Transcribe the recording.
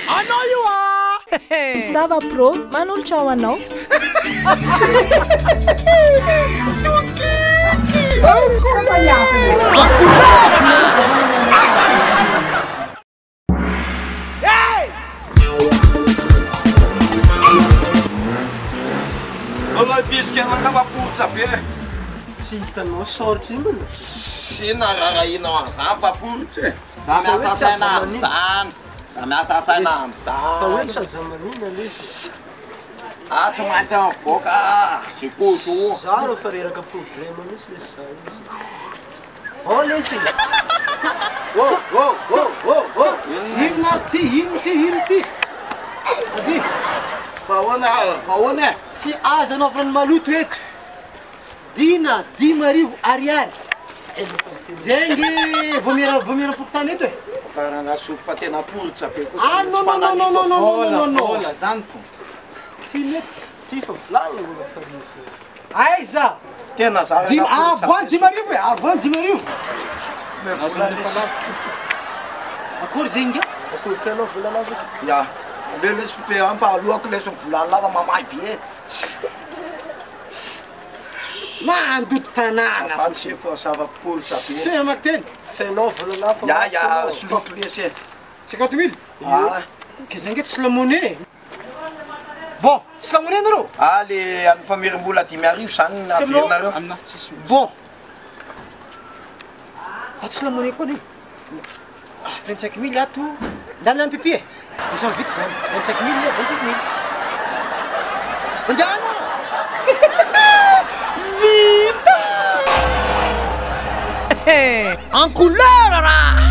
Anao io ah! Sava Pro manolotra ho anao. Mbola bisika anakaba poritra be. Tsy hitanao soritra iny moa. Tsy nararahinao an'izany fa poritra e. Za miasa saina amin'izany. Za miasa saina Fa hoe amin'izany. tsy aza manina lesy. Ah, tsy maintsy mivoaka. Zikoto. Za reo fa reraka problème mihitsy lesy za lesy. Oh lesy. Oh oh oh oh oh. Inona ary ty? Inona ty? Inona ty? Avy. Fa ahoana, fa ahoana e? Tsy azo anaovana ny maloto eto. Dina 5000 ariary. Zay nge vomiera vomiera-pokontany eto e. Fa raha nasoko fa tena poritra be kosa. Ah non non non non non non non non. Vola zany fo. Tsy mety. Ty fa volagny mbola fa misy. Aiza? Tena za Dimy avoany 5000 e, avoany 5000. Akory zegny nga? Akory fianao vola lava. Ya, aleo lesy pe fa aloako lesy ny vola lava mamay be e. Mandoto tanàna. Fa tsy efa zava-poritra be. Sy hamaky teny. Fianao vola lava. Ya, ya, soloiko lesy e. 50 000. Ah. Ke zegny nge tsy la monnaie. Bon, tsy la monnaie nareo? Ah, le amin'ny famerim-bola 5000 zany C'est bon. naverinareo. Aminahy tsisy. Bon. Fa tsy la monnaie koa ne. Ah, 25 000 ato. Ndany any pipi e. Isan'ny vita zany. 25 000, 25 000. Mandehana. Vita! En couleur raha!